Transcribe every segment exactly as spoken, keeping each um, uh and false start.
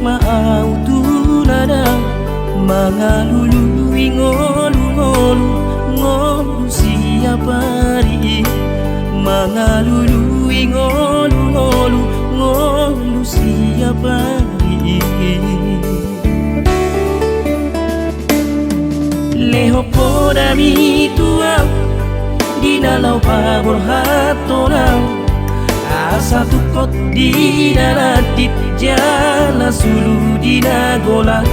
ma au tu ladang, mangalului ngolu-ngolu, ngolu siap ari i. Mangalului ngolu-ngolu, ngolu siap ari i. Lehon podami tu au, di na laho paborhathon au, asa tungkot di na landit jala sulu di na golang.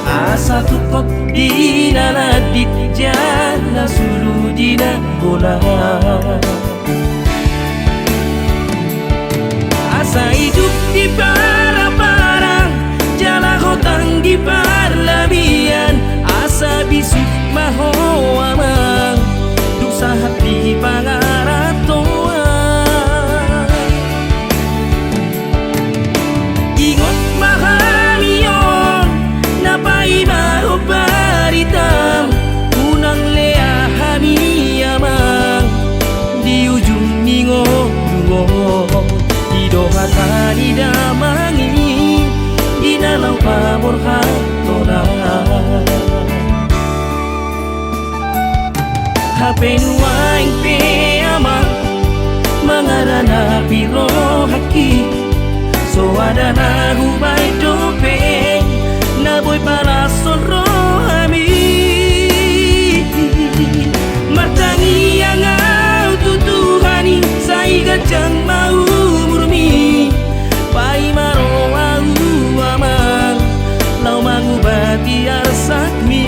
Asa tungkot di na landit jala sulu di na golang. Asa idup di paraparang, jala hotang di parlabian, asa bisuk ma ho amang, dung sahat di pangarantoan. Ingot ma hami on, na paima ho baritam, unang lea hami amang, di ujung ni ngolu on. I do hata ni damang i, di na laho paborhathon au. Hape nuaeng pe amang, mangaranapi rohangki, so ada na hubaen dope na boi palashon rohami. Martangiang au tu Tuhan i, sai ganjang ma umurmi. Paima ro au amang, laho mangubati arsakmi,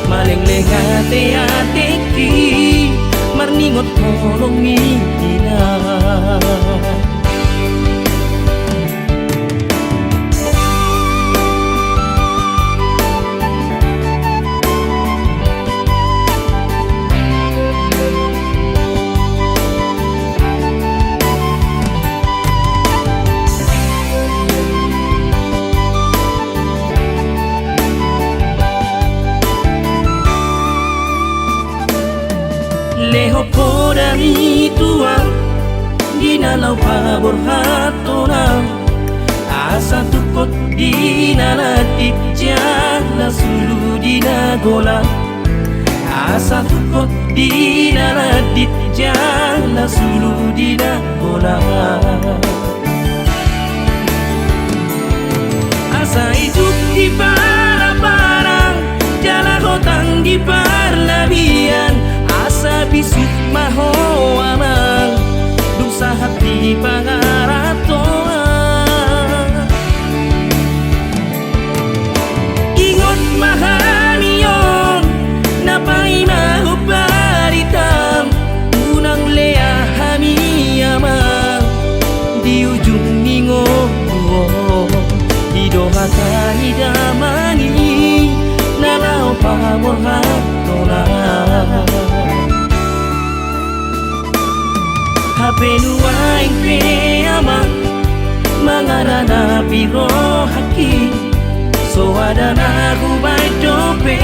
malengleng ate-atengki, marningot holong ni inang. Lehon podami tu au, di na laho paborhathon au, asa tungkot di na landit jala sulu di na golang. Asa tungkot di na landit jala sulu di na golang. Asa idup di paraparang, jala hotang di parlabian, asa bisuk ma ho amang, dung sahat di pangarantoan. Ingot ma hami on, na paima ho baritam, unang lea hami amang, di ujung ni ngolu on. I do hata ni damang i, na laho paborhathon au. Hape nuaeng pe amang, mangaranapi rohangki, so ada na hubaen dope